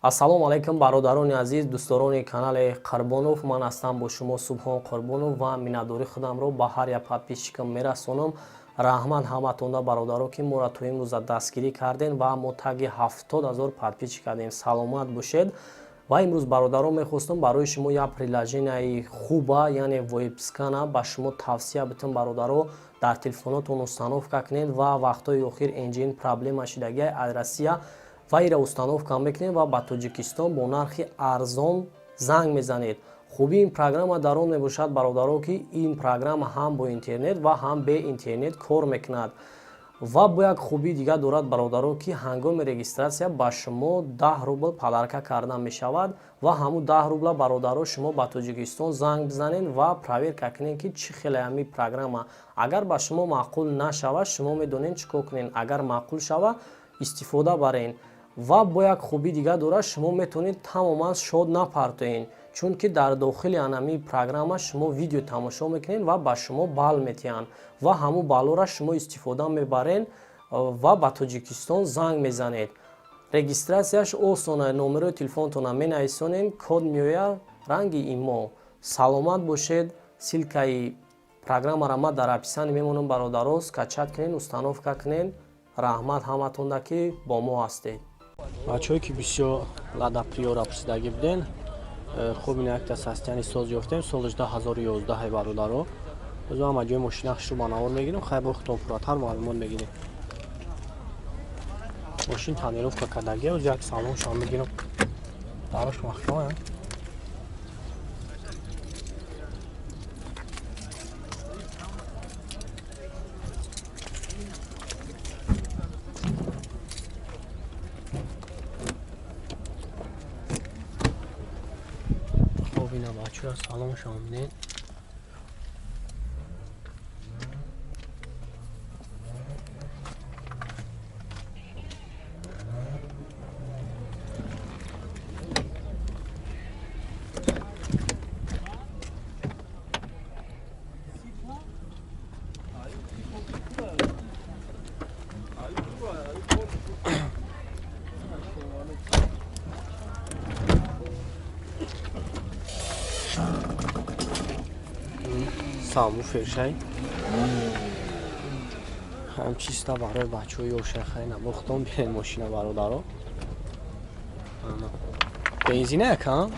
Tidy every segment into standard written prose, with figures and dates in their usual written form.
Ассалому алайкум, бародарони азиз, дӯстдорони канали Қурбонов. Ман ҳастам бо шумо Субҳон Қурбонов ва миннатдории худамро ба ҳар як подписчикам мерасонам. Раҳмат ҳаматонда, бародаро, ки моро то имрӯза дастгирӣ кардем ва мо таги 70 000 подписчик кардем. Саломат бошед. Ва имрӯз, бародаро, мехостам барои шумо як приложенияи хуба, яъне VoIPScan-а ба шумо тавсия битам. Бародаро, дар телефонотон установка кунед ва вақтҳои охир энҷин проблема шидагиа аз Россия ва ира установка мекунед ва ба Тоҷикистон бо нархи арзон занг мезанед. Хубии ин программа дар он мебошад, бародаро, ки ин программа ҳам бо интернет ва ҳам бе интернет кор мекунад. Ва бо як хубии дигар дорад, бародаро, ки ҳангоми регистрация ба шумо 10 рубл подарка карда мешавад ва ҳамун 10 рубла, бародаро, шумо ба Тоҷикистон занг бизанед ва проверка кунед, ки чӣ хеле ҳамин программа. Агар ба шумо маъқул нашавад, шумо медонед чӣ кор кунед. Агар маъқул шавад, истифода барен. Ва бо як хубии дигар дорад: шумо метавонед тамоман шод напартоед, чунки дар дохили анами программа шумо видео тамошо мекунед ва ба шумо балл метиҳанд ва ҳамун баллора шумо истифода мебаред ва ба Тоҷикистон занг мезанед. Регистрацияш осона: номерои телефонтона менависонед, код меояд, ранги имо. Саломат бошед. Ссылкаи программаро ман дар описание мемонам, бародаро, скачать кунед, установка кунед. Раҳмат ҳаматонда, ки бо мо ҳастед. Бачаҳое, ки бисёр Лада Приора пурсидагӣ буден, хуб, ин якта состояни соз ёфтем, солаш 2011, бародаро. Боз ҳама ҷои мошина хушрӯ ба навор мегирем. Хай, бо худтон пурратар маълумот мегирем. Мошин тонировка кардагӣ. Оз як салоншам мегирам. Дарош маҳкама. Хоб, ина, бачаҳо, салоншам бинед. Сабвуфершай ҳам чиста барои бачаҳои ёша. Хайна, бохтон бинед мошина, бародаро. Бензина яка,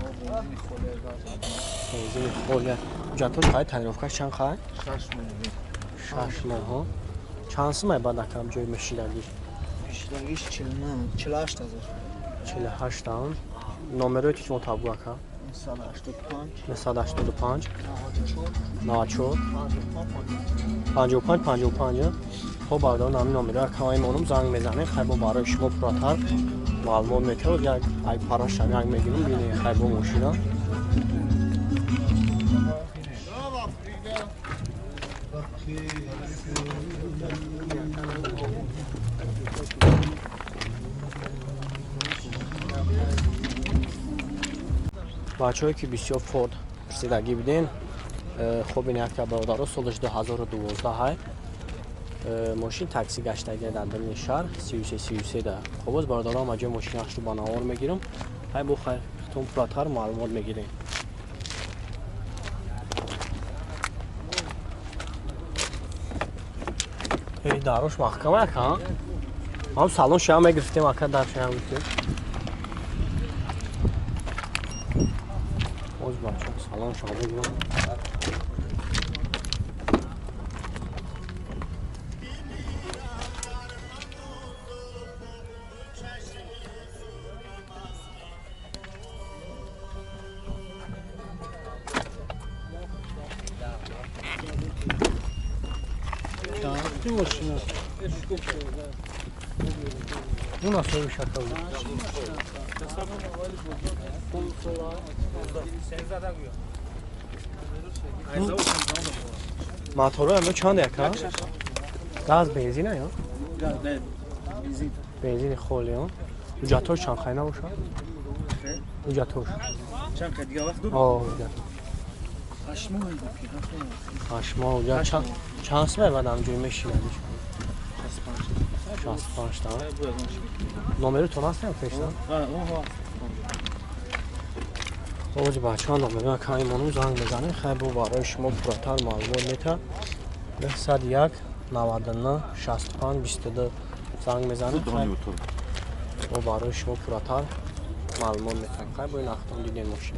бензини холия. Ҳуҷҷатош хай, тонировкаш чанд хай? 6 моҳ. Чанд сумай баъд акам ҷои мешидагиш? Мешидагиш 48 000. 48. Номерои телефон табу, ака? 985. 985. 94. 94. 55 55. Хоб, бародарон, ҳамин номеро акамаи монум, занг мезанем. Хай, бо барои шумо пурратар маълумот метавод. Як ай парашам як мегирам, бинед. Хай, бо мошина. Бачаҳое, ки бисёр Форд пурсидагӣ буден, хоб, ин якта, бародаро, солаш 2012 ҳай. Мошин такси гаштагия дар даруни шаҳр, 33 33 да. Хоб, боз, бародаро, ҳама ҷои мошинашро ба навор мегирам. Хай, бо хайр, хитон пурратар маълумот мегирем. Эй, дарош маҳкама яка. Ҳам салон шиам мегирифтем, ака, дар шиам гирифтем. Боз, бача, салон шиам мегирам. Машина. У нас шака. Моторо ҳам чанд, яка? Газ, бензина ё? Бензини холи. Ҳуҷҷатҳош чанд хай набошад? Ҳуҷҷатҳош? Чанд қай дига вақт? О, ҳуҷҷат. 8 моҳ. 8 моҳ ҳуҷҷат. Чанд сумай баъд ҳамҷои мешинад? 65 та. Номерутон ҳастем пешна? Ози бачаҳо номеро каймону занг мезанем. Хай бо барои шумо пурратар маълумот метаҳад. 901 99 65 22 занг мезанем. Бо барои шумо пурратар маълумот метаҳад. Хай бо ин ахтон дидем мошин.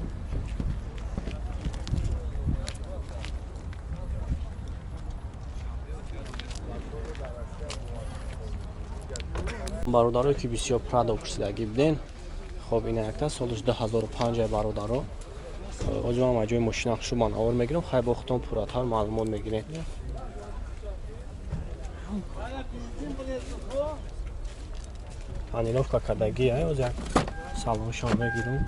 Бародарое ки бисёр Прадо пурсидагӣ буден, хоб ина якта солаш 2005 бародаро. Ози ман ҷои мошина хушубан овар мегирам, хай бо худтон пурратар маълумот мегирем. Тонировка кардагӣ, ай ози як салоншон мегирам.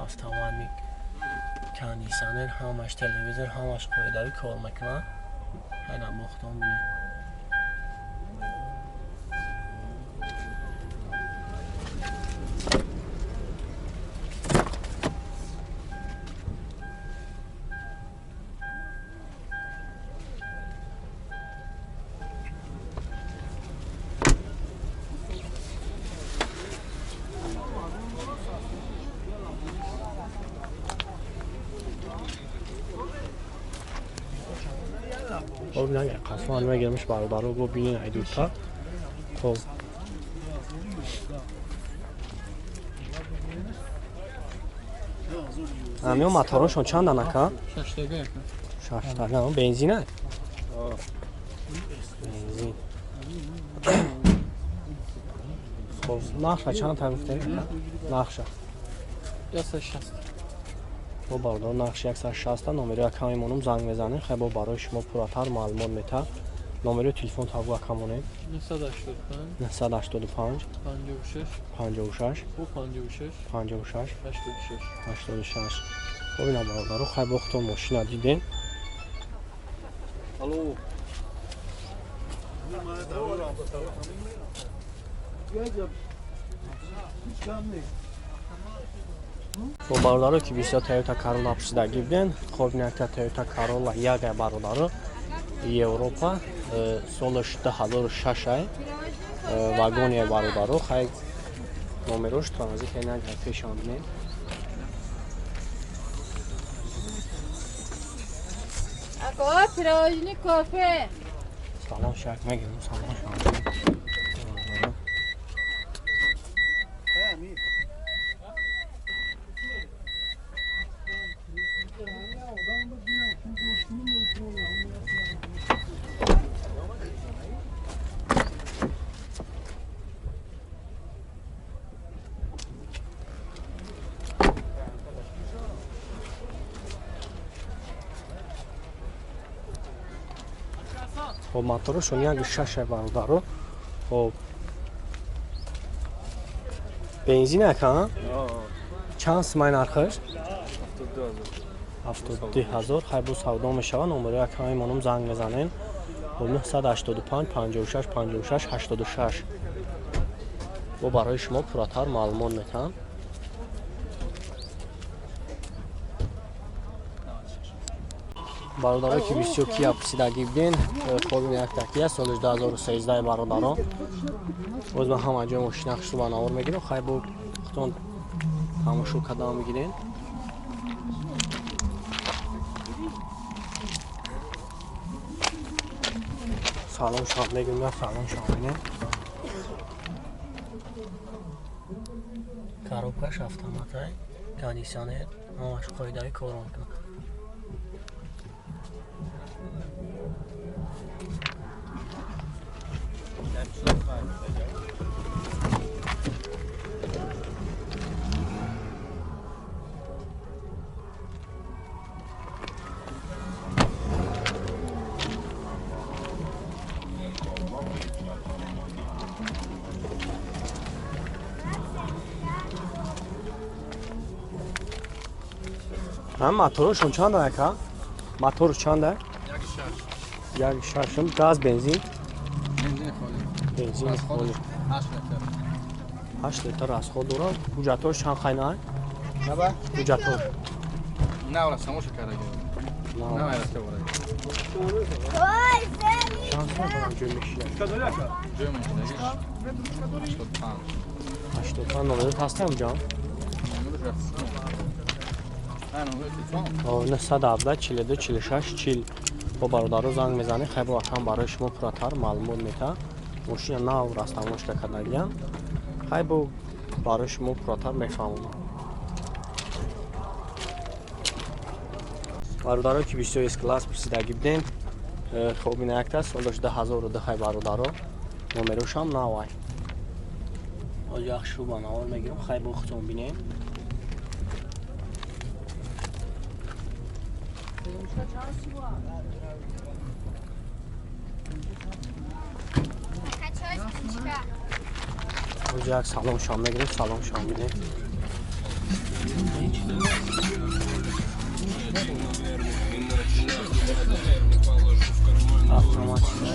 Автоматик, кондитсионер, ҳамаш телевизор, ҳамаш қоидавӣ кор мекунад. Айна бо худтон бинед. Хоб нагар қасман мегирмиш бародаро бо бинин ай дута. Хоб амиё моторошон чанд анака? Шаштага. Бензина? Бензин. Хоб нарха чанд та гуфтем? Нарша 160. Бо бародар нақши 160 номери аками монум занг мезанем. Хай бо барои шумо пурратар маълумот метаҳад. Номери телефон табу акамонем. 985 985 56 56 56 56 86. 86. Хоб ина бародаро, хай бо худтон мошина дидем. Алло. Хоб бародаро ки бисёр Toyota Corolla пурсидагӣ буден, хоб ин якта Toyota Corolla яга бародаро Европа, солаш 2006 ай, вагоне бародаро, хай номерош транзит ина пешам бинем. Ако пирожни кофе. Салом шак мегирем, салом шак. Хоб моторошон як шаше бародаро. Хоб бензин ака? Чанд сумай нархаш? 72 ҳазор. Хай бо савдо мешавад. Номери аками монум занг мезанем. Хоб 985 56 56 86. Бо барои шумо пурратар маълумот метаҳам. Бародаро ки бисёр Кия пурсидагӣ буден, хоб ин якта Кия соли 2013 бародаро. Боз ман ҳама ҷои мошина хушрӯ ба навор мегирам. Хай бо худтон тамошо кардан мегирем. Салом шом мегирем, я салом шом бинем. Коробкаш автоматай, кондитсионер, ҳамаш қоидави кор мекунад. Ҳам моторошон чанд ака? Мотор чанд а? 1.6. Газ, бензин? Бензин холӣ. Бензин холӣ. 8 литр. 8 литр расход дорад. Ҳуҷҷатҳош чанд қайна? Наба? Ҳуҷҷатҳош. На, ола самоша кардаги. Чанд сол дорам ҷой мешинад? Ҷой мешинагиш 85. 85 номерот ҳастам ҷон? Номераш рафт. 917 42 46 40. Бо бародаро занг мезанед, хай бо акам барои шумо пурратар маълумот мета. Мошина нав растамошка кардагиян. Хай бо барои шумо пурратар мефаҳмонам. Бародаро ки бисёр С-класс пурсидагӣ будем, хоб ина якта солаш 2002 хай бародаро. Номерошам навай. Оз як шуба навор мегирам, хай бо худтон бинем. Оз як салом шом мегирем, салом шом бинем. Автоматика.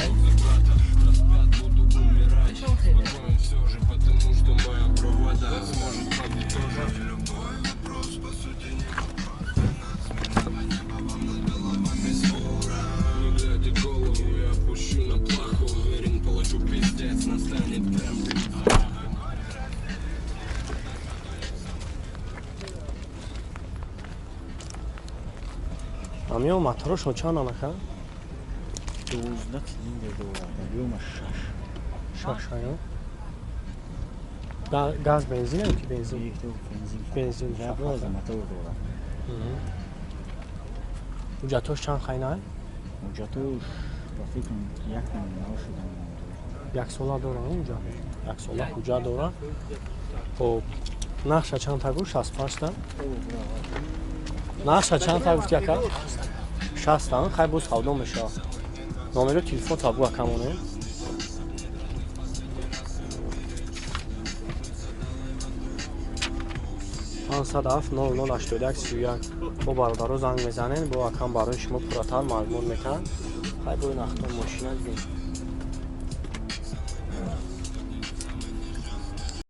Амиё моторошон чанд анака? 12 цилиндр дорад, объёмаш 6. Шаш аё. Газ бензин ё ки бензин? Бензин. Бензин. Фақат мотор дорад. Ҳуҷҷатош чанд хайнай? Ҳуҷҷатош ба фикрам як миллион шудан. Як сола дора ҳуҷҷат. Як сола ҳуҷҷат дора. Хоб, нақша чанд та гуфт? 65 та. Нақша чанд та гуфт яка? 60 та. Хай боз савдо мешавад. Номеро телефон та бу акамоне. Пансад ҳафт нол нол ҳаштоду як сию як. Бо бародаро занг мезанем, бо акам барои шумо пурратар маълумот метаҳанд. Хай бо ин ахтон мошина дидем.